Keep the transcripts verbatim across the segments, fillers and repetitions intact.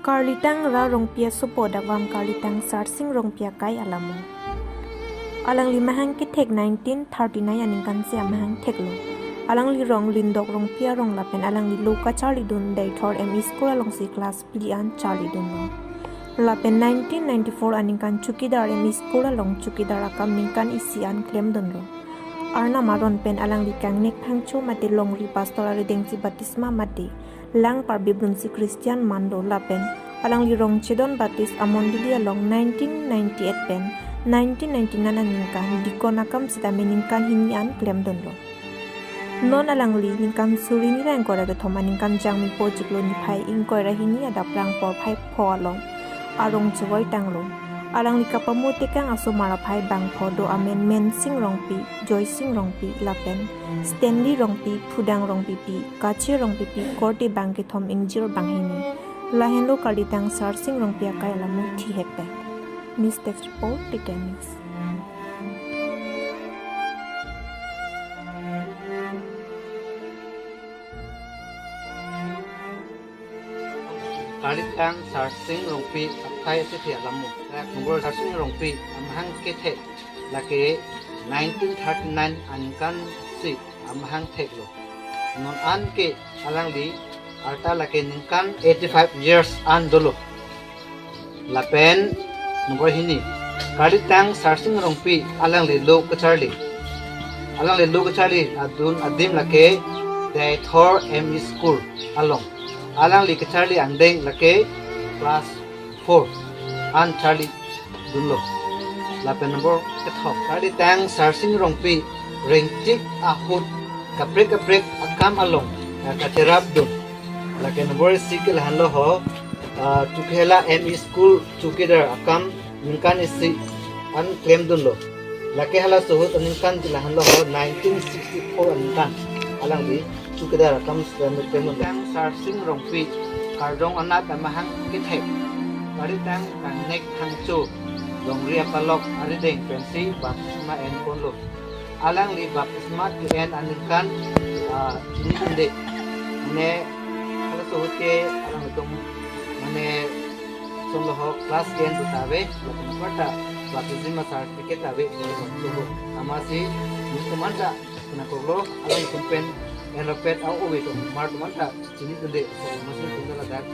Karlitang Ra Rongpi asopo, dakvam Karlitang Sarsing Rongpi akai alamo. Alangli mahang kethek nineteen thirty-nine aningkan si amahang theklo. Alangli rong Lindok Rongpi arong lapen alangli lo kacharlidun Deithor M E School alongsi class phli an charlidunlo. Lapen nineteen ninety-four aningkan Chowkidar M E School along chowkidar akam ningkan isi an klemdunlo. Arnam aron pen alangli kangnek thangcho mate longri pastor aridengsi baptisma mate lang parbibdunsi Christian manlo lapen alangli Rongchedon Baptist amondoli along nineteen ninety-eight pen nineteen ninety-nine aningkan dikon akam sitame ningkan hini an klemdunlo. Non alangli ningkan suri ni ra ingkoi ra kethom aningkan Jangmi po chiklo niphai ingkoi ra hini adap rang porphai pho along arong chevoi tanglo. Alangli kapamo tekang asomar aphai bangpho do amen Mensing Rongpi, Joysing Rongpi lapen Stanley Rongpi, Phudang Rongpipi, Kache Rongpipi, korte bang kethom ingjir banghini. Lahenlo Karlitang Sarsing Rongpi akai alamo thihek pen. News desk report, T K News. Karlitang Sarsing Rongpi akai achithi alamo. Dak number Sarsing Rongpi amahang kethek lake nineteen thirty-nine aningkan si amahang theklo. Non an ke alangli arta lake ningkan eighty-five years an dolo. Lapen number hini, Karlitang Sarsing Rongpi alangli lo kacharli. Alangli lo kacharli adun adim lake Deithor M E School along. Alangli kacharli angdeng lake class four an charlidunlo. Lapen number kethom, Karlitang Sarsing Rongpi rengchik ahut kaprek kaprek akam along, eh, kacherapdun. Lake number isi ke lahenlo ho, ah, Chokihola M E School chowkidar akam ningkan isi an klemdunlo. Lake halaso ahut aningkan ke lahenlo ho nineteen sixty-four aningkan alangli chowkidar akam sitame klemdunlo. Karlitang Sarsing Rongpi kardom anat amahang kethek, Karlitang kangnek thangcho longri apalok arideng pensi baptisma enponlo. Alangli baptisma ke-en aningkan, ah, chinidunde. Mane halaso ahut ke alanglitum mane sonlo ho class ten puta ave, lapen aparta baptisma certificate ave, lapen so amatsi nelitum anta kena koklo, alangtum pen enrapet a-ove atum mar atum anta chinidunde, so amatsi nelitum ta ladak,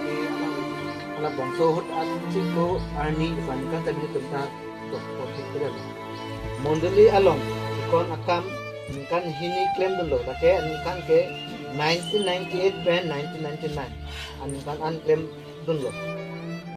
eh, hala bangso ahut achiklo arni aningkan ta nelitum ta tok porthik kedam. Mondoli along dikon akam ningkan hini klemdunlo, lake aningkan ke nineteen ninety-eight pen nineteen ninety-nine aningkan an klemdunlo.